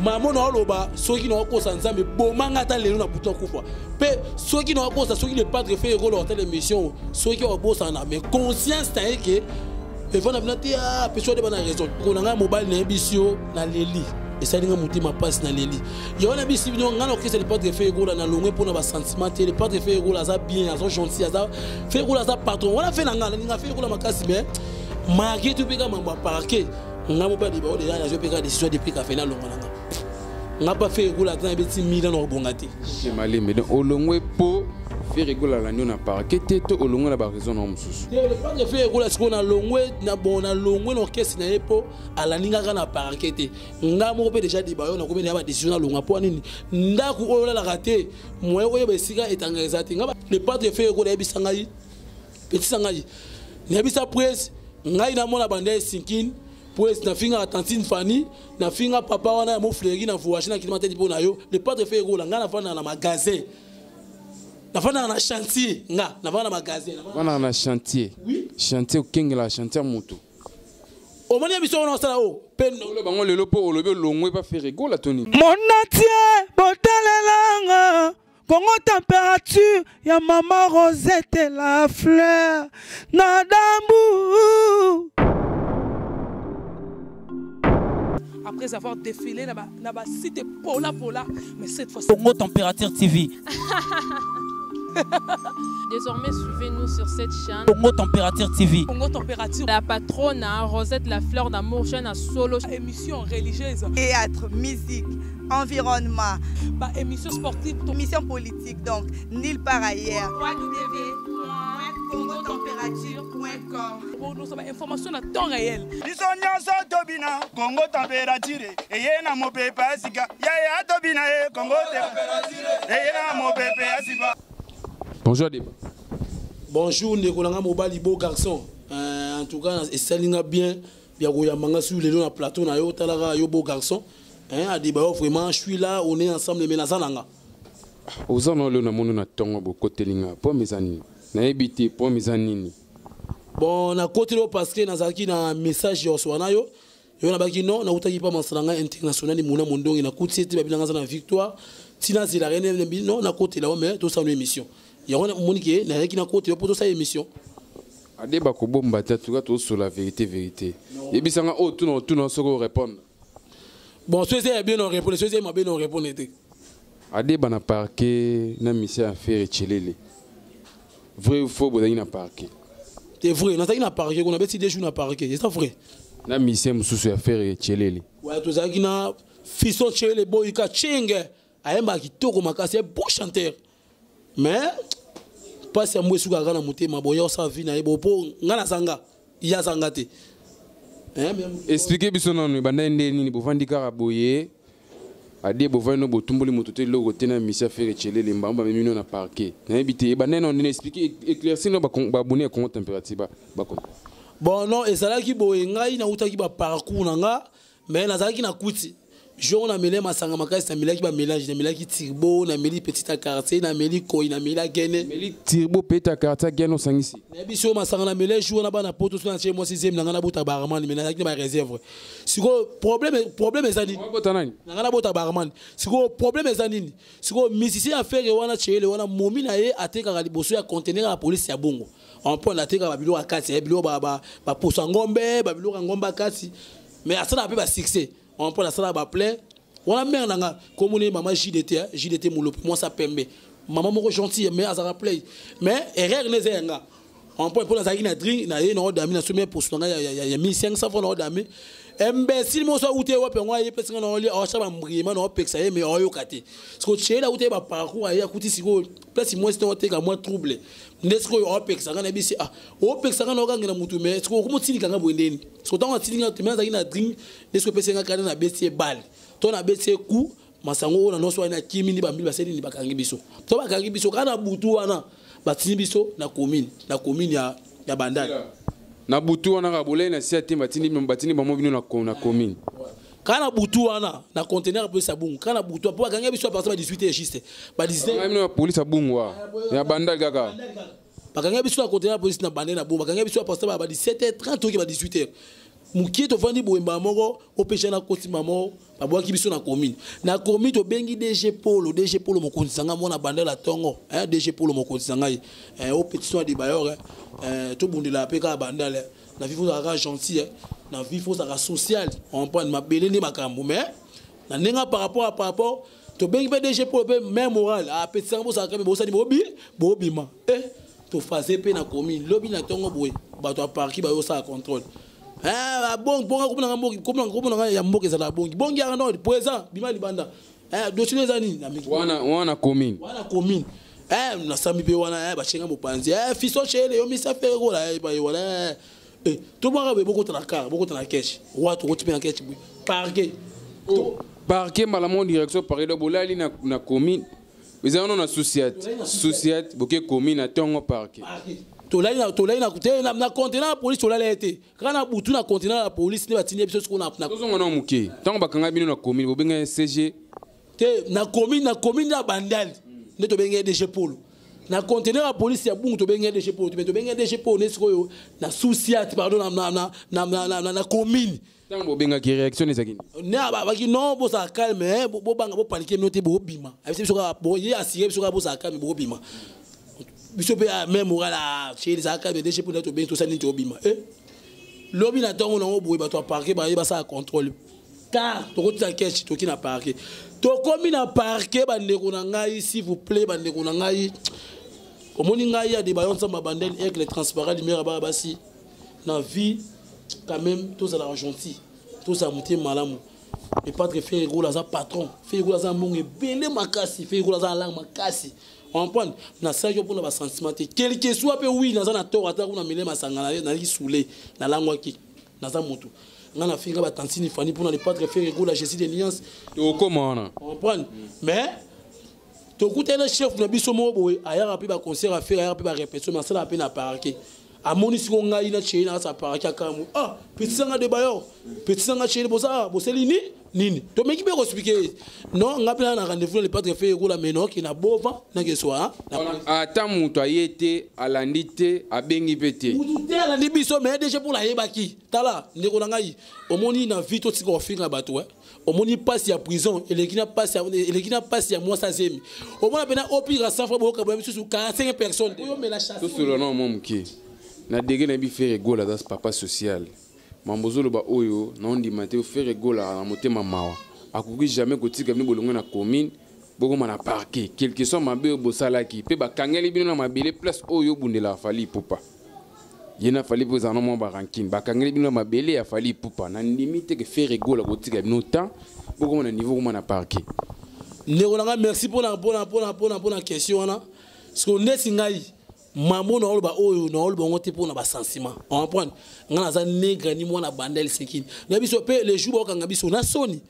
Mamo na oloba soki na okosa Nzambe boma nga ata lelo na butu akufa pe soki na okosa soki le padre fait rôle hôtel émission soki obosana mais conscience na ye ke evanda bina te ah peso de bana raison ko na nga mobali na yebisi yo na leli esali nga motema mpasi na leli yango na bisi bino nga na orchestre le padre Ferre Gola na longwe mpona basentiment te. Le padre Ferre Gola aza bien, aza gentil, aza Ferre Gola aza patron wana fe na nga nalinga Ferre Gola makasi, mais malgré tout mpe ka mambo ya parquet nga mo mpe adeba oyo deja nazwi mpe ka décision depuis kafe nalongwa na nga nga mpe Ferre Gola ata nabeti mila na kobonga te. Malembe, donc olongwe mpo Ferre Gola alandi yo na parquet te to olongwe na baraison na yo mosusu? Te, le padre Ferre Gola sikoyo nalongwe na bon nalongwe na orchestre na ye mpo alandi nga kaka na parquet te. Nga moko mpe deja deba yo nakomi na badécision nalongwa mpo nini ndako oyo olalaka te moyen oyeba esika etanga eza te. Nga le padre Ferre Gola ayebisa ngai petisa ngai nayebisa presse ngai namona banda esinkine presse nafingaka tantine Fanny, nafinga papa wana ya mofleri na voyage na kilima tete mpo na yo. Le padre Ferre Gola, ngai nafandaka na magasin, nafandaka na chantier, nga nafandaka na magasin. Nafandaka na chantier? Oui. Chantier okengelaka chantier ya moto? Omoni ya biso wana osala o pe oloba ngo lelo mpo olobi olongwe pa Ferre Gola to nini? Monatie botalelanga Congo température ya mama Rosette la fleur na dambu. Après avoir défilé na ba cité Pola Pola, mais cette fois Congo Température TV. Désormais, suivez-nous sur cette chaîne. Congo Température TV. Congo Température. La patronne, hein, Rosette la fleur d'amour, chaîne à solo. Émission religieuse. Théâtre, musique, environnement. Bah, émission sportive. Émission politique, donc, nulle part ailleurs. www.congotemperature.com. Bon, nous sommes information à temps réel. Biso nyonso tobina Congo Température eye na mopepe ya sika yaya tobina ye Congo Température eye na mopepe ya sika. Bonjour Adeba. Bonjour ndeko nanga mobali beau garçon. En tout cas esali nga bien ya koyamba nga sur lelo na plateau na yo talaka yo beau garçon. Hein, Adeba yo vraiment je suis là, on est ensemble mais naza nanga. Oza na lelo na mono na tongo bokoteli nga po eza nini? Nayebi te po eza nini? Bon, na koteli yo parce que nazalaki na message ya oswa na yo. Yo na baki non, nautaki pa masala nga international mona mondongi na kuti ete babila nga na victoire. Tina zela rene ne non na kotela yo mais tosala émission. Yango na moni ke nayaki na kotela po tosala émission. Adeba kobomba te, en tout cas tosola vérité vérité. Yebisanga oyo tuna otuna soki orépondre. Bon, soki eza ya bien orépondre, soki eza ya mabe na orépondre te. Adeba na parquet na mission ya Ferre Chelele. Vrai ou faux bozalaki na parquet? C'est vrai, nazalaki na parquet, kuna beti 2 jours na parquet, c'est ça vrai. Na mission mosusu ya Ferre Chelele. Ouais, tozalaki na Fiston Chelele Boyika Chenge, ayembaka kitoko makasi, bon chanteur. Mais pasi ya mbo esukaka na motema boya osala vie na ye bo po nga nazanga ye azanga te. Expliquez biso nanu ebandaki nde nini bovandi kaka boye ade bovandi no botumboli moto te eloko te na mission ya Ferre Chelele mbango bamemi no na parquet nayebi te ebandaki nanu ndeni expliquez éclairci no babone ya Congo Température ba Bon non ezalaki boye ngai nautaki ba parcours na nga mais nazalaki na kuti jour na mele masanga makasi na melaki ba mélange na melaki turbo na meli petit à quartier na meli koi na meli agene meli turbo petit à quartier agene osangisi na biso masanga na mele jour na bana poto so na tie moi sixième na ngana bota barman mais nazalaki na ba réserve siko problème eza nini bota nani na ngana bota barman siko problème eza nini siko musicien ya Ferre wana Chelele wana momi na ye atekaka liboso ya conteneur ya police ya bongo en point atekaka ba biloko ya kati ya biloko ba poso ya ngombe ba biloko ya ngombe ya kati mais asala pe ba succès en point asala ba plein wana mère nanga komoni mama JDT hein, JDT Mulopo moi ça pembe maman moko gentille mais azaka play mais erreur ne zenga en point pour nazalaki na drink na ye na odami na sommet pour songa ya ya ya 1500 francs na odami imbécile mo so ute wapi ngo aye pesa na oli acha ba mbrima na opekisa ye mais oyoka te siko tshela ute ba parcours aye akuti siko place moi c'est oteka moi trouble nde siko opekisa nga na bisi ah opekisa nga na okangela mutu mais siko okomotilika nga boye ndeni siko ntango atili nga mais azalaki na drink nde siko epesi nga kanda na beti ye balle to na beti ye coup masango oyo na nyonso wana akimi nde bambili basali nini bakangi biso to bakangi biso kaka na butu wana batindi biso na commune na commune ya Bandal. Na butu wana kaka bolei na sia te batindi bango bino na commune. Kaka na butu wana na conteneur ya police ya Bungu kaka na butu po bakangi biso à partir ya 18 heures juste ba 18 heures. Bino ya police ya Bungu wa ya Bandal kaka. Bakangi biso na conteneur ya police na Bandal na Bungu bakangi biso à partir ya ba 17 heures 30 oki ba 18 heures. Mokie tovandi boye, mbala moko opesa na koti mamo, babwaki biso na commune. Na commune tobengi DG Polo. DG Polo, mokonzi na ngai, mwana Bandela ntongo, DG Polo, mokonzi na ngai, o pétition ya Debayor, tobundela mpe kaka Bandale. Na vie fozalaka gentil, na vie fozalaka social, comprendre mabele nde makambo. Mais na ndenge par rapport tobengi mpe DG Polo mpe même moral apetisanga, bozalaka mpe bosani bobi bobima. E tofaze mpe na commune. Lobi na ntongo boye, bato ya parquet bayosala contrôle. Bongi bonga komona ya mboka ezala bongi bongi yaka no présent bima libanda, dossier eza nini? Wana wana commune? Wana commune. Nasambi mpe wana, bacenga mopanzi fiso chele yo misa Ferre Gola wana. Tobwaka boye, bokota na car, bokota na ketch wa, tokoti mpe na ketch boye, parquet. Parquet mbala moko, direction parquet. Do bolali na commune, eza wana na société société, boke commune na ntongo, parquet. Tolali na conteneur ya police, tolali ye te kaka na butu na conteneur ya police nde batindi biso sikoyo. Tozonga na moke. Ntango bakanga bino na commune, bobenga CG? Te, na commune ya Bandali nde tobengi DG Polo. Na conteneur ya police ya Bungu tobengi DG Polo, tobengi DG Polo nde sikoyo na sous-ciat, pardon, na commune. Ntango bobengaki, réaction ezalaki? Ne baki non, bozala calme, bobanga, bopaniquer bino te, bobima. Ayebisi biso kaka, ye assuré biso kaka, bozala calme, bobima. Biso mpe même moral chez ezala calme. DG Polo tobengi, tosali nini, tobima. Lobi na ntongo nango boye, bato ya parquet baye basala contrôle car tokotisa ketch, toki na parquet. Tokomi na parquet, bandeko na ngai, s'il vous plaît, bandeko na ngai, omoni ngai ya Debayo Nzambe Bandel, aigle transparent, lumière ya bana basi. Na vie quand même tozalaka gentil, tozala motema malamu. Le padre Ferre Gola aza patron. Ferre Gola aza mbongo ebele makasi. Ferre Gola aza na langue makasi, comprendre. Nasalaki yo mpona basentiment te, quelque soit mpe. Wi, naza na tort, ata kuna mele masanga nalaki sule, nalangwaki, naza motu nga nafinga batantine Fani mpona le padre Ferre Gola, Jésus de nuance. Tokóma wana. Comprendre. Mais tokutani na chef na biso moko boye, ayaka mpe baconcert affaire, ayaka mpe barépétition, mais asalaka mpe na parquet. Amoni siko ngai na chei na kati ya parquet, akamu: "Ah, petit nanga de bayor, petit nanga chei, boza boseli ni nini?" Tomeki mpe koexpliquer: "Non, nga mpe na rendez-vous na le padre Ferre Gola, mais noki na bova nakeswa." Ata moto aye te, alandi te, abengi mpe te? Mutu te alandi biso, mais déjà mpo nayebaki. Tala, ndeko na ngai, omoni na vie totika kofinga bato. Omoni mpasi ya prison eleki na mpasi ya mwasi azemi. Omona mpena opira 100 fois, boyoka boya misusu 45 personnes oyomela. Tosolola na mwa moke na dege. Nayebi Ferre Gola aza papa social. Mambo ozoloba oyo, naondima te. Ferre Gola na motema mawa, akoki jamais kotika bino bolongo na commune, bokoma na parquet. Quelque soit mabe oyo bosalaki mpe bakangeli bino na mabele, place oyo obundelaka Fally Ipupa, ye na Fally mpo ezala na mwa barancune, bakangeli bino na mabele ya Fally Ipupa. Nandimi te ke Ferre Gola kotika bino temps bokoma na niveau koma na parquet. Ndeko na ngai, merci mpona question wana. Siko ndeti ngai mambo naoloba oyo, naoloba yango te mpona basentiment, comprendre. Ngai naza nègre ni mwana Bandel sekini na biso mpe. Le jour baokanga biso na soni,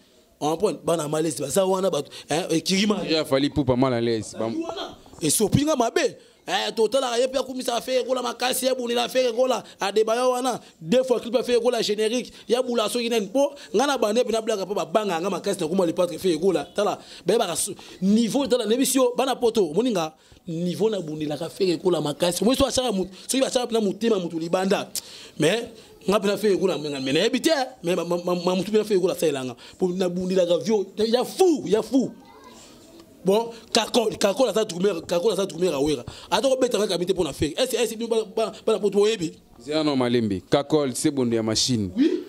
comprendre, bana malesi baza wana, bato ekirima. Ya Fally Ipupa mal à l'aise. Esopi nga mabe. Totalaka ye mpe akumisaka Ferre Gola makasi, yabundela Ferre Gola, adebaya wana deux fois clip ya Ferre Gola, générique yabula soki nani. Mpo ngai na bande mpe nablaka mpo babangaka nga makasi na kuma le padre Ferre Gola. Tala, bayebaka niveau. Tala, nayebisi yo, bana poto omoninga niveau nabundelaka Ferre Gola makasi. Omoi so asaka, soki basaka mpena motema motu libanda, mais nga mpena Ferre Gola, mais nayebi te, mais mamutu mpena Ferre Gola asalelanga mpo nabundelaka vio ya fou, ya fou. Bon, Kakol, Kakol aza drummer, Kakol aza drummer awera ata kobetanga kami te mpo na Ferre. Ese bino bana poto boyebi. Zera no malembe. Kakol se bondo ya machine. Oui.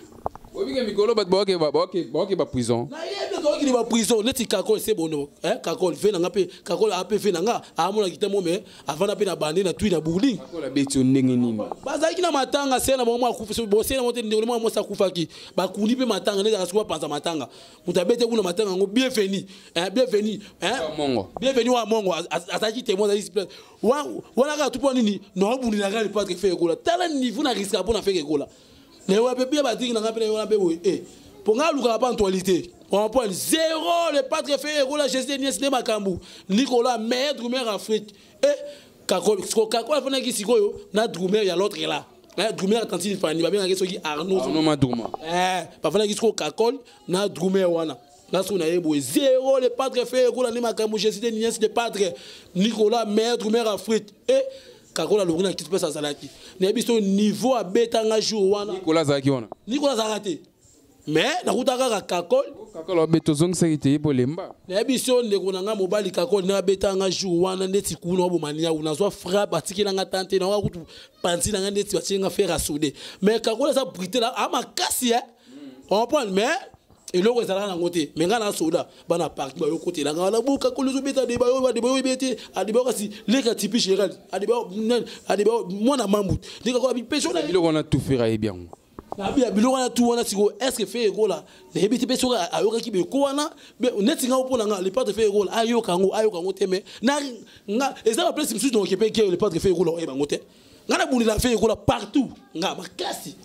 Oyebike mikolo bato baoke baprison. Nayebi, tokokende baprison neti Kakol se bondo. Kakol ve nanga mpe, Kakol ape ve nanga amonaki te mo, mais avanda mpe na bande na tui na bourling. Kakol abeti yo ndenge nini? Bazalaki na matanga se na bango mo akufi bose na mo te. Ndeko mwa mwasi akufaki, bakundi mpe matanga nde ezalaka sikoyo bapanza matanga. Moto abete kuna matanga yango, Bienvenu, Bienvenu. Mongo. Bienvenu wa Mongo azalaki témoin, azalaki wana kaka tu. Mpo nini naobundinaka le padre Ferre Gola? Tala niveau na risque mpo na Ferre Gola. Na mpe bia badingi nanga mpe na wana mpe boye mpo nga alukaka mpa actualité on point zéro. Le padre Ferre Gola, Jésus de nuance nde makambo. Nicolas, meilleur drummer Afrique. Kakol, Kakol afanaki sikoyo na drummer ya l'autre là, drummer tantine Fani, babengaki soki Arnaud. Arnaud Madruma. Bafandaki sikoyo Kakol na drummer wana na soki naye boye zéro. Le padre Ferre Gola nde makambo, Jésus de nuance, le padre Nicolas, meilleur drummer Afrique. Kakola alongi na kiti mpesa azalaki. Nayebi so niveau abetanga jour wana. Nicolas azalaki wana. Nicolas azalaka te. Mais nakuta kaka Kakol. Kakol abeta ozongisaki te ye mpo lemba. Nayebi so ndeko na nga mobali Kakol ndenge abetanga jour wana neti kuna oboma niau nazwa frappe atikela nga tante na kutu panzi na nga neti batie nga fer à souder. Mais Kakol aza brité na a makasi hein. On comprend mais eloko ezalaka nango te me ngai na soda bana parki bayokotela ngai wana boka kolo ezobeta deba oyo badeba oyo ebete adeba kasi leka tipi géral adeba adeba mwana mambu ndeka kola bipeso na biloko wana tout fera yebi yango nabi biloko wana tu wana sikoyo est ce que fe ekola nayebi te mpe soki ayokaki beko wana neti ngai mpo na ngai le padre fe ekola ayoka yango ayoka yango te me na nga eza baplace mosusu naoke mpe ke le padre fe ekola oyeba yango te ngai nabundela fe ekola partout nga makasi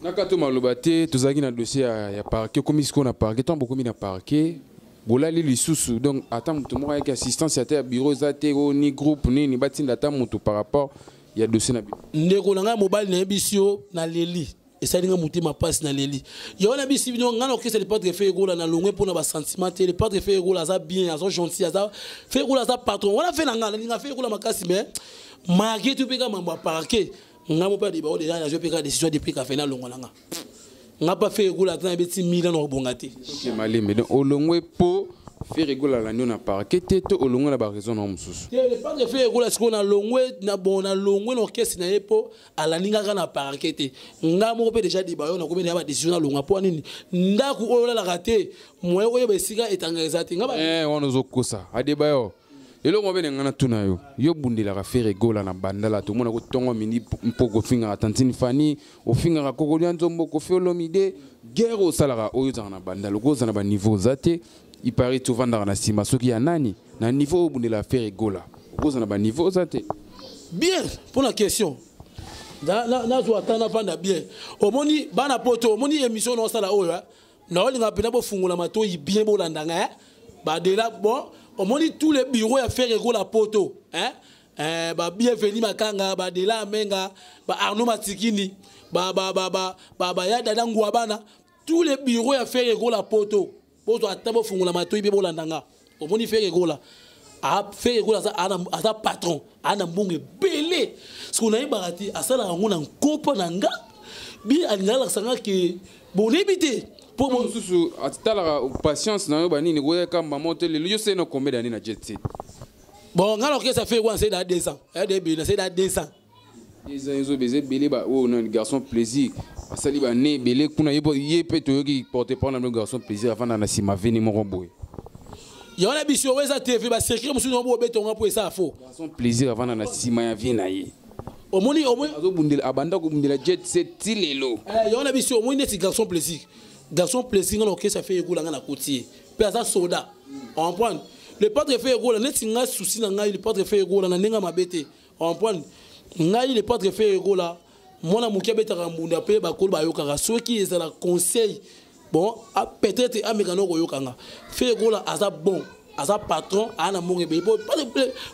nakato maloba te tozalaki na dossier ya, ya parquet okomi sikoyo na parquet ntango bokomi na parquet bolali lisusu donc ata moto moko ayaki assistance ata ya bureau eza te o ni groupe nini batinda ata moto par rapport ya dossier na bino ndeko na ngai mobali nayebisi yo naleli esali nga motema mpasi naleli yango nayebisi bino ngai na orchestre le padre fe egola nalongwe mpona basentiment te le padre fe egola aza bien aza gentil aza fe egola aza patron wana fe na ngai nalinga fe egola makasi mais malgré tout mpe ka mambo ya parquet ngai mo mpe adeba oyo deja nazwi mpe ka décision depuis kafe nalongwa na nga nga mpe fe egola ata nabeti mila na kobonga te malembe donc olongwe mpo Ferre Gola alandi yo na parquet te to olongwe na ba raison na yo mosusu te le padre Ferre Gola sikoyo nalongwe na bon nalongwe na orchestre na ye mpo alandi nga kaka na parquet te nga moko mpe déjà deba yo nakomi na ba décision nalongwa mpo nini ndako oyo olalaka te moyen oyeba esika etanga eza te nga ba eh wana ozokosa adeba yo eloko mabe na ngai natuna yo yo obundelaka Ferre Gola na bandala tomona ko tongo mindi mpo kofingaka tantine Fanny ofingaka kokolia nzombo Koffi Olomide guerre osalaka oyo ozalaka na bandala okozala na baniveau oza te il paraît tovandaka na nsima soki ya nani na niveau oyo obundela Ferre Gola okozala na baniveau oza te bien mpo na question nazwa ata navanda bien omoni bana poto omoni émission naosala oyo naolinga mpena bofungola matoi bien bolanda ngai badela bon omoni tous les bureaux ya Ferre Gola poto hein eh, ba bienvenu makanga ba dela amenga ba Arnaud Matikini ba ba ba ba ba ba ya dada ngwabana tous les bureaux ya Ferre Gola poto bozwa ata bofungola matoi mpe bolanda nga omoni Ferre Gola Ferre Gola aza, aza patron ana mbongo ebele soki nayebaka te asalaka yango na nkopa na nga bi alingaka alakisa nga ke boyebi te po mosusu atalaka patience na yo banini koyaka mama te lelo yo se na combien d'année na jet set bon nga na orchestre Ferre Gola nasali na 2 ans ebele nasali na 2 ans 2 ans ezobeza ebele oyo nani garçon plaisir asali bane ebele kuna ye mpe toyoki porte parole na bino garçon plaisir afanda na nsima veni moko boye yango na biso oyo eza tv basecret mosusu nango bobetonga mpo eza faux garçon plaisir afanda na nsima ya vie na ye omoni omoni azobundela abanda kobundela jet set ti lelo yango na biso omoni neti garçon plaisir garçon plaisir nga na orchestre Ferre Gola nga na koti ye mpe aza soda comprendre le padre Ferre Gola neti ngai souci na ngai le padre Ferre Gola na ndenge mabe te comprendre ngai le padre Ferre Gola mwana moke abetaka mbunda mpe bakolo bayokaka soki ezala conseil bon peut-être ameka na koyoka nga Ferre Gola aza bon aza patron aa na mbongo ebele po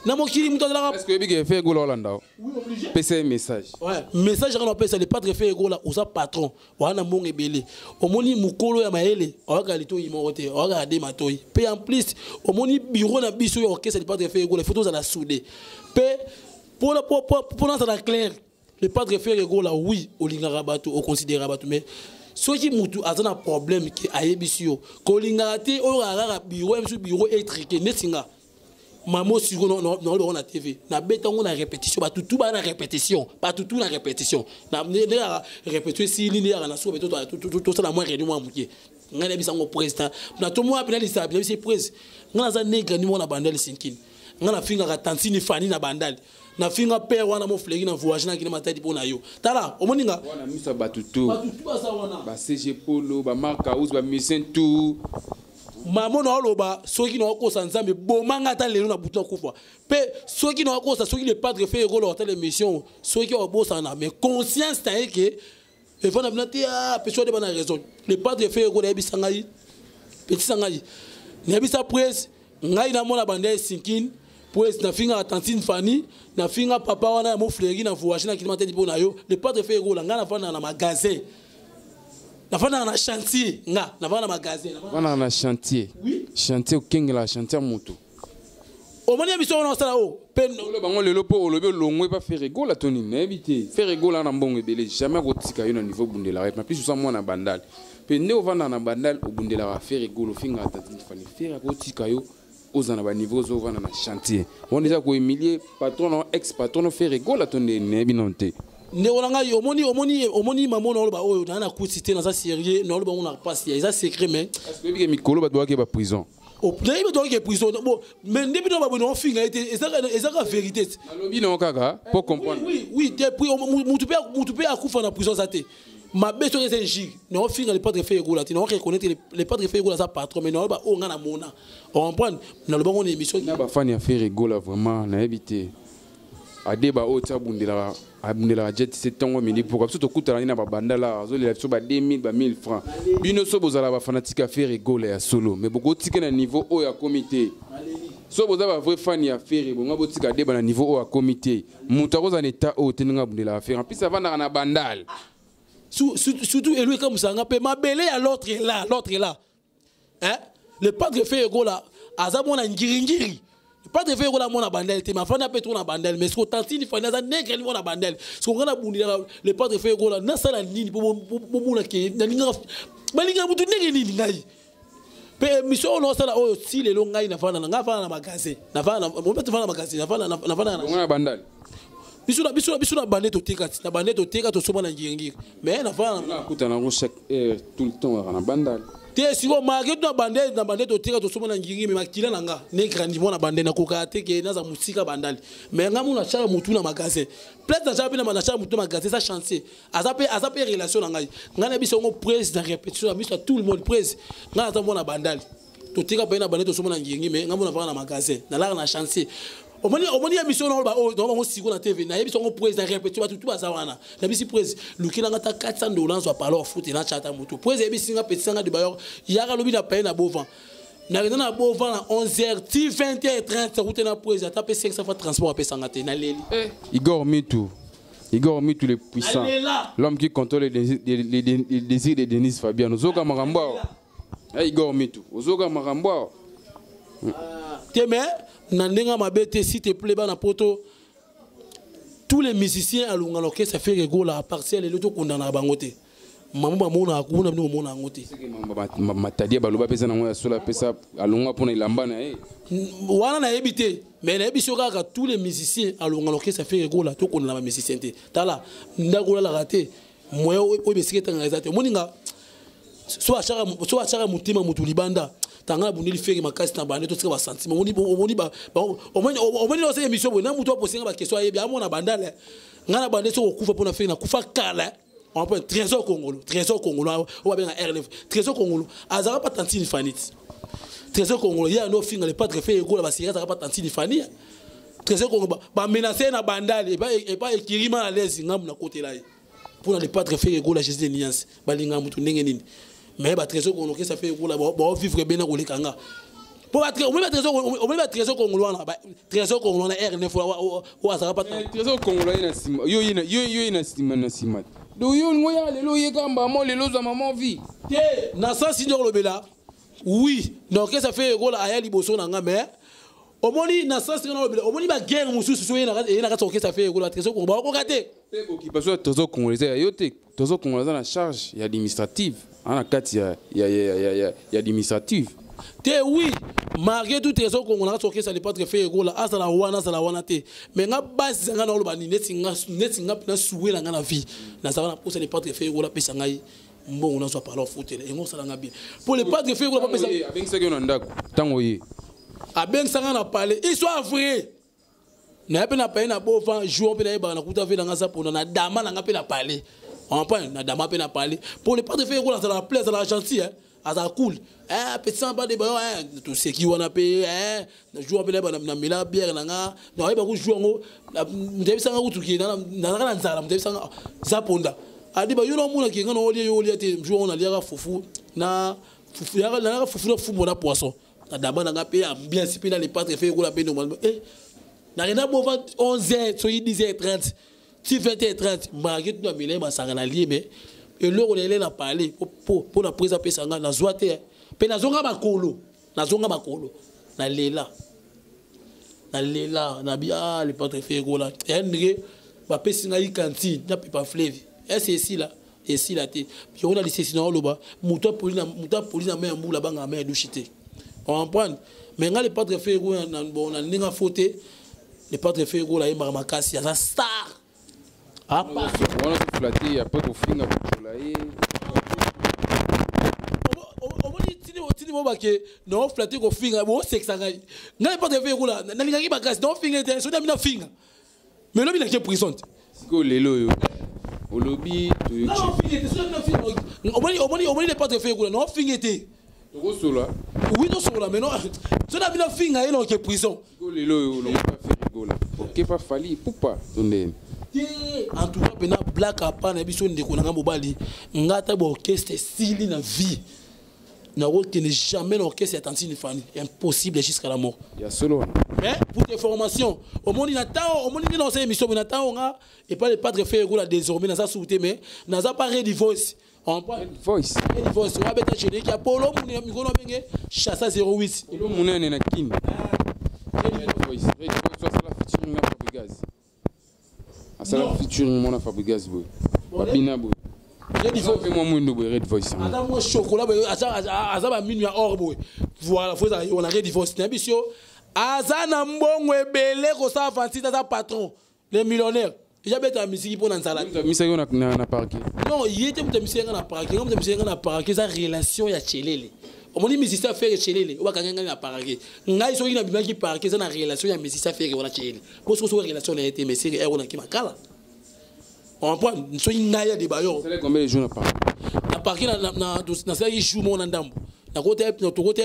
na mokili moto azalaka est-ce que oyebi ke Ferre Gola olanda o pesa ye message ouais message kaka napesa le padre Ferre Gola oza patron oza na mbongo ebele omoni mokolo ya mayele oyakaka litoi moko te oyakaka de matoi mpe en plus omoni bureau na biso ya orchestre le padre Ferre Gola il faut tozala soudé mpe mpona azala clair le padre Ferre Gola oui olingaka bato oconsidéraka bato mais soki mutu aza na problème ke ayebisi yo kolingaka te oyo kaka bureau ya biso bureau étriqué neti nga mamo sikoyo naoloba ngo na tv nabeta ngo na répétition batutu baa na répétition batutu na répétition nde kaka répétition esili nde kaka na suka mpe tosala mwa réunion mwa moke ngai nayebisa ngo président na tomoya mpe nalisa nayebisi prese ngai naza negre ni moko na bandali sinkini ngai nafingaka tantini fani na bandali nafinga père wana mofleki na voyage nakende matadi mpo na yo tala omoni nga wana miso ya bato tu bato tu baza wana ba cg polo ba mark house ba musicien tout mamo na oloba soki nakokosa nzambe bomanga ata lelo na butu nakufa mpe soki nakokosa soki le padre Ferre Gola ata l'émission soki obosana mais conscience na ye ke efanda bina te pesi wadeba na raison le padre Ferre Gola ayebisa ngai petisa ngai nayebisa presse ngai namona banda esinkine presse nafingaka tantine Fanny nafinga papa wana ya mofleri na voyage na kilima tedi mpo na yo le padre Ferre Gola ngai nafandaka na magasin nafandaka na chantier nga nafandaka na magasin nafandaka na chantier oui chantier okengela chantier ya moto. Omoni émission wana osala o pe Oloba bango lelo mpo olobi olongwe pa Ferre Gola to nini, nayebi te. Ferre Gola na mbongo ebele, jamais akotika yo na niveau obundelaka ye. Mais plus oza mwana Bandal mpe nde ovandaka na Bandal, obundelaka Ferre Gola, ofingaka tantine Fani, Ferre akotika yo oza na baniveau ozovanda na chantier wana, eza kohumilie patron na ex patron no Ferre Gola to nde, nayebi nano te. Ndeko na ngai, omoni mamo na oloba oyo naa na kuti te, naza sérieux na oloba ngo na pasi, eza secret, mais Parce que oyebi ke mikolo bato bakake baprison. Nayebi tokoki prison bon, mais nde bino baboye naofinga ye te, ezaka vérité te. Nalobi nango kaka po comprendre. Oui, te mutu mpe akufa na prison aza te mabe. Soki eza injure, naofinga le padre Ferre Gola te, nao reconnaître le padre Ferre Gola aza patron, mais naoba oyo nga namona, ocomprendre, naloba ngo na émission. Na bafani ya Ferre Gola, vraiment nayebi te. Adeba oyo ti abundelaka, abundelaka jet se ntongo midi mpoka, biso tokutana nini na babandala, azolela biso ba 2000, ba 1000 francs. Bino so bozala bafanatike ya Ferre Gola ya solo, mais bokotika na niveau oyo akomi te. So boza bavrai fan ya Ferre, bonga botika Adeba na niveau oyo akomi te. Moto akozala na état oyo te ndenge abundelaka Ferre, en plus avandaka na Bandal. Surtout elu ekamusanga mpe mabele ya l'autre est là, l'autre est là, hein. Le padre Ferre Gola aza mwana Ngiringiri. Le padre Ferre Gola mwana Bandel te, mafanda mpe to na Bandel, mais siko tantine Fani aza nègre ni mwana Bandel. Siko nga nabundilaka le padre Ferre Gola, nasala nini mpo bomona ke nalingaka, balingaka mutu ndenge nini? Ngai mpe émission oyo naosala oyo ti lelo, ngai nafanda na ngai, afanda na magasin, nafanda na magasin, nafanda na Bongo na Bandal. Biso na bande toteka ti na bande toteka, tosomba na Ngiringiri, mais nafanda na Nakutana yango chaque heure, tout le temps kaka na Bandal. Te, sikoyo malgré tout na bande toteka, tosomba na Ngiringiri, mais makila na nga ne grandi mwana bande, nakokaka te ke naza mosika Bandali. Mais nga mona natya motu na magasin, place natya mpe natya motu na magasin, eza chantier. Aza mpe relation na ngai. Ngai na biso yango président répétition na biso ya tout le monde. Prese ngai naza mwana Bandali, toteka mpe na bande, tosomba na Ngiringi, mais ngai mona vaka na magasin, nalaka na chantier. Omoni émission na oloba oyo bango siko na TV, nayebi songo président répétition, bato tu baza wana. Nabisi prese lukelanga ta 400 dollars, zwa palo afute na chata motu. Prese yebisi nga petisanga de bayor yaka lobi na paye na bovan, nakenda na bovan na 11h ti 20h30, akute na prese ata mpe 500 fois transport apesanga te, naleli. Igor Mitou. Igor Mitou le puissant. Alela. L'homme qui contrôle les désirs de Denise Fabiano. Ozoka makambo awa. Eh, Igor Mitou. Ozoka makambo awa. Te, mais na ndenge ya mabe te, s'il te plaît, bana Poto, tous les musiciens alonga na orchestre Ferre Gola, à partir lelo tokundana bango te. Mama bamonaka kuna, bino bomona yango te. Matadi baloba apesa nango ya solo, apesa alongwa mpona elamba na ye. Wana nayebi te, mais nayebi so kaka tous les musiciens alonga na orchestre Ferre Gola, tokondana bamusicien te. Tala ndako olalaka te, moyen oyo besika etangaka eza te. Omoninga so atiaka motema motu libanda, tanga abundeli Ferre makasi na bande, totika basentiment. Omoni osala émission boye na motu aposenga baquestion, ayebi amona Bandale. Ngai na bande, soki okufa mpona Ferre, nakufa kala. On peut Trésor Congolo, Trésor Congolo oyo babenga R9, Trésor Congolo azalaka pa tantine Fani ti. Trésor Congolo ye ando ofinga le padre Ferre Gola, basiri azalaka pa tantine Fani. Trésor Congolo bamenace na Bandale epa ekirima na lesi, ngambu nakotela ye mpona le padre Ferre Gola. Jésus de nuance, balingaka motu ndenge nini? Mais batrésor Congolo kesa Ferre Gola baovivre bena koleka nga, po omoni batrésor Congolo wana, Trésor Congolo wana R9 oyo azalaka pa Trésor Congolo ye na nsima, yo ye na nsima na nsima. Donc yo olingo ya lelo oyeka mbamo lelo ozwa mama vie. Te, na sens nde olobela, oui, na orchestre Ferre Gola aya liboso na nga, mais omoni na sens nga olobela, omoni baguerre mosusu so eye na kati ya orchestre Ferre Gola, Trésor Congolo bakokoka te. Mpe occupation ya Trésor Congolo eza ya yo te. Trésor Congolo aza na charge ya administrative, aza na kati ya administrative. Te, oui, malgré tout, Trésor Congolo na kati orchestre le padre Ferre Gola, azala wana, azala wana te, mais nga base nga na oloba nini, neti nga mpena suwe na nga na vie, nazala na posa le padre Ferre Gola apesa ngai mbongo, nazwa parole futela yango, osalanga bien po le padre Ferre Gola bapesa. Abengisaki yo na ndako ntango ye Abengisanga na palais, histoire vrai. Naye mpe na palais na bovan jour mpe nayebaka nakuta ve nanga aza mpona na dama na nga mpe na palais, comprendre, na dama mpe na palais po le padre Ferre Gola azalaka play, azalaka gentil, hein, azalaka cool, hein, petit sans pas de bayo, hein, toseki wana mpe, hein, na jour mpe nayeba na mela bière na nga, nayeba ku jour yango moto ayebisanga kutuki nazalaka na nzala, moto ayebisanga za ponda adiba yo naomonaki nga na olia, yo olia te. Jour yango naliaka fufu na fufu, naliaka fufu na fufu na poisson na dama na nga mpe ambiance mpe na le padre Ferre Gola mpe normalement, eh, nakenda bova 11h soki 10h30 ti 20h30, malgré tout na milai masanga na lie, mais eloko na ele na parler mpo na prise apesa nga, nazwa te mpe nazonga makolo, nazonga makolo, nalela. Nalela nabi ah le padre Ferre Gola ya ndenge bapesi ngai cantine na pepa fleuve ese esila esila te. Yango na lisesi na oloba moto apoli na moto apoli na mai ya mbula abangaka mai ya douche te. Comprendre? Mais ngai le padre Ferre Gola na bon na ndenge afo te. Le padre Ferre Gola ayembaka makasi, aza star. Apa wana toflate après kofinga kokola ye. Omoni tini tini mo bake na flate kofinga bosekisa ngai. Ngai padre Ferre Gola nalingaki makasi na ofinga te soki na finga. Mais lobi nake prison te. Sikoyo lelo oyo olobi toyoki. Omoni omoni omoni le padre Ferre Gola na ofinga te. Tokosola. Oui, tosola mais non. Soki na bino finga ye na oke prison. Sikoyo lelo oyo olongoka Ferre Gola. Okepa Fally Ipupa to ndeni. Te, en tout cas pena black apa na biso ndeko na nga mobali nga ata ba orchestre esili na vie. Nakokende jamais na orchestre ya Tantine Fanny, impossible jusqu'à la mort. Ya solo wana. Mais pour tes formations, omoni na temps, omoni nde na émission na temps nga et pas le padre Ferre Gola désormais naza souté mais naza pas Red Voice. En point. Red Voice. Red Voice, wa beta générique ya Polo munene mikolo benge Chassa 08. Polo munene na Kin. Red Voice. Red Voice asala featuring na Fabregas. Asala featuring mona Fabregas boy. Babina boy. Red Voice mpe mwa mwindo boye Red Voice. Aza mwa chocolat boye, aza ba minu ya or boye. Voilà, faut ezala yo na Red Voice. Na biso aza na mbongo ebele kosala fanti aza patron, les millionnaires. Ya beta misiki pona nzala. Mutu amisaki yo na parquet. Non, ye te mutu amisaki nga na parquet. Nga mutu amisaki nga na parquet eza relation ya Chelele. Omoni musicien Ferre Chelele, oyo bakanga ngai na parquet. Ngai soki nabimaki parquet eza na relation ya musicien Ferre wana Chelele. Po soki soki relation na ye te, mais seri wana ki makala. On prend soki ngai ya debayor. Ça combien de jours na parquet? Na parquet na na na nasalaki jour moko na ndambo. Na kota na tokota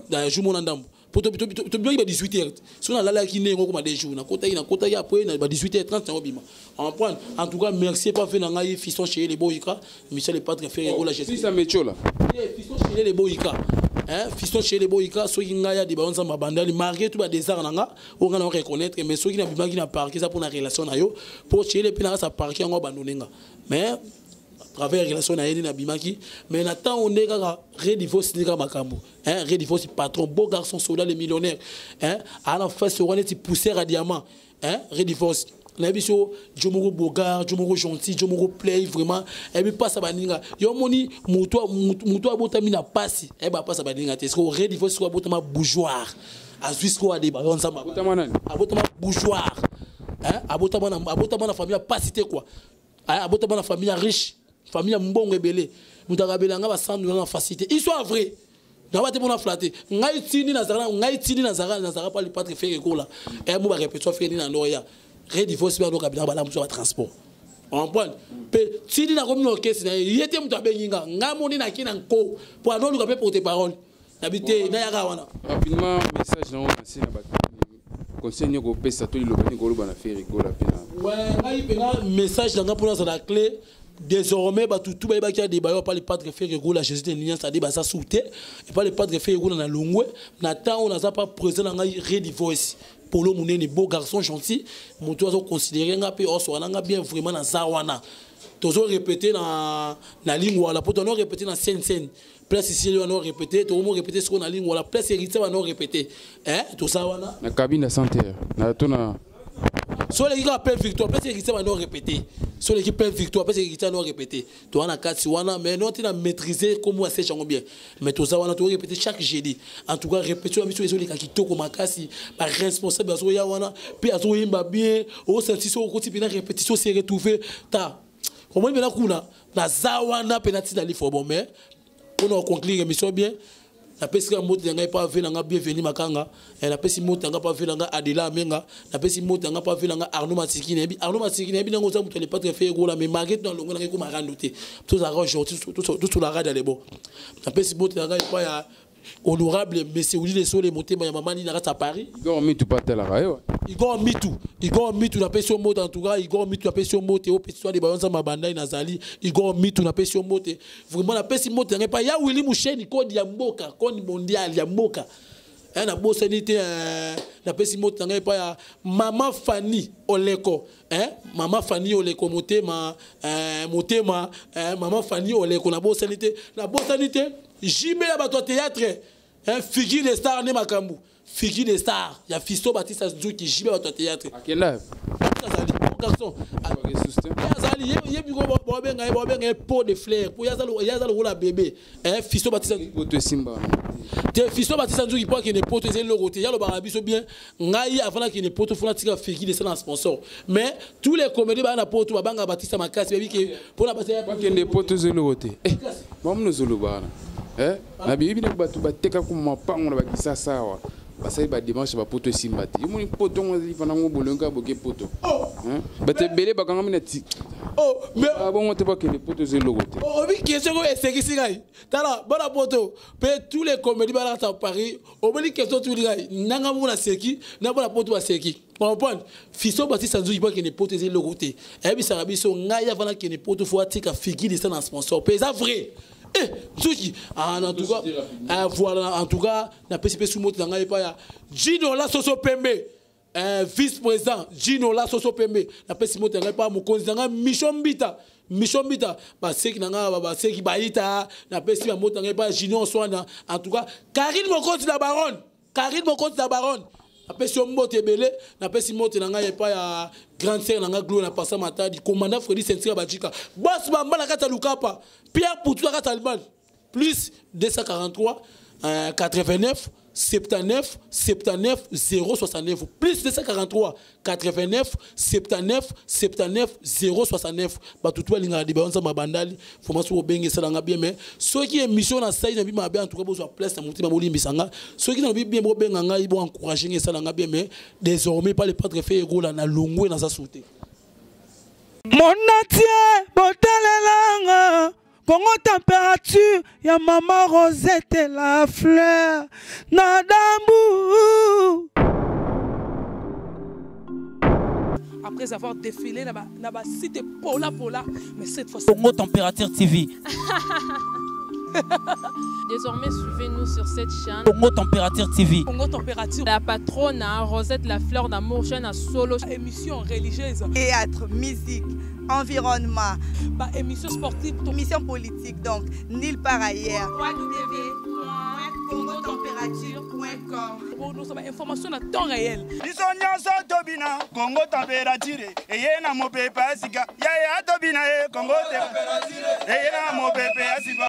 na jour moko na ndambo. Po to to to ba 18 heures. So na lalaki ndenge okoma des jours. Na kota na kota ya après na ba 18 heures 30 na obima. On prend en tout cas merci pas fait na ngai fiston chez les boyika, Michel le padre Ferre Gola je. Fils à Mechola. Fiston chez les boyika. Hein, fiston chez les boyika soki ngai ya debayon nzamba bandali malgré tout ba désert na nga, on nga na reconnaître mais soki na bimaki na parquet ça pour na relation na yo, pour chez les pina sa parquet ngo abandonner nga. Mais à travers relation na ye na bimaki, mais na temps on est kaka Red Voice ni kaka makambo. Hein, Red Voice patron, beau garçon soldat les millionnaires. Hein, à la face on est poussière à diamant. Hein, Red Voice. Na biso Jomoro Bogar, Jomoro gentil, Jomoro play vraiment. Et puis passe baninga. Yo moni muto muto abotami na passe. Eh ba passe baninga te. Parce que Red Voice ko abotama bourgeois. Azui ko ade ba nzamba. Abotama nani? Abotama bourgeois. Hein, abotama na abotama na famille passe te quoi. Hein, abotama na famille riche, famille mbongo ebele. Mutaka belanga ba sandu na facilité. Histoire vraie. Na ba te pona flatter. Ngai tini na zara, ngai tini na zara, na zara pas le padre Ferre Gola. Eh mo ba répétition Ferre na noya. Red Voice ba no kabila ba la muso ba transport. On prend. Pe tini na komi orchestre na ye te mutu abengi nga. Nga moni na ki na nko. Po ano luka pe porte parole. Na bite na yaka wana. Rapidement message na on na ba conseil nyoko pesa to liloba ni koloba na Ferre Gola pe na. Ouais, ngai pe na message na nga pona za la clé. Désormais, bah, tout, tout, bah, il y a des bailleurs, pas les padres Ferre Gola, Jésus de Niens, ça dit, bah, ça souté. Et pas les padres Ferre Gola na Longwe. Na temps, on n'a pas présent dans Red Voice. Polo Mounene, beau garçon gentil. Moto azo considéré, nga pe, oh, so, nga bien vraiment na Zawana. Tozo répété na, na lingua, pour tono répété na scène, scène. Place ici, on a répété, tout le monde répété ce qu'on a lingua, la place héritière, on a répété. Hein, tout ça, wana. Na cabine de santé, na to na. Sur l'équipe appelle victoire, parce que héritier va nous répéter. Sur l'équipe appelle victoire, parce que héritier va nous répéter. Toi, on a 4, wana, mais nous, on a maîtrisé comme moi, c'est bien. Mais tout ça, on a tout répété chaque jeudi. En tout cas, répétition, mission, les autres qui toquent makasi, ba responsable, azo ya wana, puis azo yimba bien, au senti so koti pina répétition s'est retrouvé. Ta. Comment il y a kuna, na zawana penalty na lifo bon mais on a conclure émission bien. La pesi moto nga pa vela nga bienvenue makanga, la pesi moto nga pa vela nga Adela Menga, la pesi moto nga pa vela nga Arnaud Matiki nebi, Arnaud Matiki nebi nango za moto le patre fait gola mais malgré tout longo nga ko marando te. Tout ça aujourd'hui tout tout tout la rade aller bon. La pesi moto nga pa ya honorable monsieur Willy Le Sole motema ya mama ni na kati Paris. Igor Mitu pa tela ra yo. Igor Mitu, Igor Mitu na pesi moto en tout cas, Igor Mitu na pesi moto o pesi de bayonza mabanda na zali, Igor Mitu na pesi moto. Vraiment na pesi moto nga pa ya Willy Musheni kodi ya mboka, kodi mondial ya mboka. Eh na bosani te, na pesi moto nga pa ya mama Fanny Oleko, hein, mama Fanny Oleko motema, motema, mama Fanny Oleko na bosani te, na bosani te. JB ya bato ya théâtre. Figure de star nde makambo, figure de star ya Fisto Batista Nzuki, jibe bato ya théâtre. Akenda. Azali bon garçon. Ye azali ye biko babenga ye pot de fleur po ye aza lokola bébé. Fisto Batista Poto esimba. Te, Fisto Batista Nzuki, mpo akende poto eza eloko te. Ye alobaka biso bien: ngai avant nakende poto, fona tika figure de star na sponsor. Mais tous les comédiens baya na poto babangaka Batista makasi, bayebi ke mpona Bakende poto eza eloko te. Mamuna ozoloba wana, na biyebi na bato batekaka mapango na bakisasa awa, basali badémarche, bapoto esimba te. Yomoni poto ngo ezali panango bolongi kaka boke poto. Bato ebele bakangami na ti bongo te, bakende poto eza eloko te. Obi question oyo esekisi ngai. Tala, bana poto mpe tous les comédies balakata Paris. Omoni question tuli ngai nanga moko naseki na bana poto baseki. Comprendre, Fiso Batista Nzuki, mpo akende poto eza eloko te. Ayebisaka biso: ngai avant nakende poto, fo atika figure de star na sponsor. Mpe eza vrai. Nzuki, en tout cas, voilà, en tout cas napesi mpe sumoto na ngai epai ya Jinola Soso Pembe, vice président Jinola Soso Pembe. Napesi moto na ngai epai ya mokonzi na ngai Micho Mbita, Micho Mbita, baseki na ngai, baseki bayita. Napesi bamoto na ngai epai ya Junior Swana. En tout cas, Karine Mokonzi la baronne, Karine Mokonzi la baronne, napesi yo mbote ebele. Napesi mbote na ngai epai ya grande sœur na ngai Glo na pasa Matadi, commandant Fredi Sentira Bajika, bos bamba na kati ya Lukapa, Pierre Poutu na kati ya Allemagne. Plus 243 89 79 79 069, plus 243 89 79 79 069. Bato tu balingaka diba nzambe abandali foma. Soki obenge esalanga bien, mais soki émission na sai na bima bien, en tout cas bozwa place na motema, bolimbisa nga. Soki nalobi bien, bobenga ngai, boencourage nga, esalanga bien. Mais désormais, pas le padre Ferre Gola na longwe, naza su te. Monatie botalelanga Kongo température ya mama Rosette la fleur na dambu. Après avoir défilé na ba site pola pola, mais cette fois Congo Température TV. Désormais, suivez-nous sur cette chaîne. Congo Température TV. Congo Température. La patronne, hein, Rosette la fleur d'amour, chaîne à solo. Émission religieuse. Théâtre, musique, environnement. Bah, émission sportive. Émission politique, donc nulle part ailleurs. www.congotempérature.com. Pour nous, information à temps réel. Biso nyonso tobina Kongo température eye na mopepe ya sika. Yaya tobina ye Kongo eye na mopepe ya sika.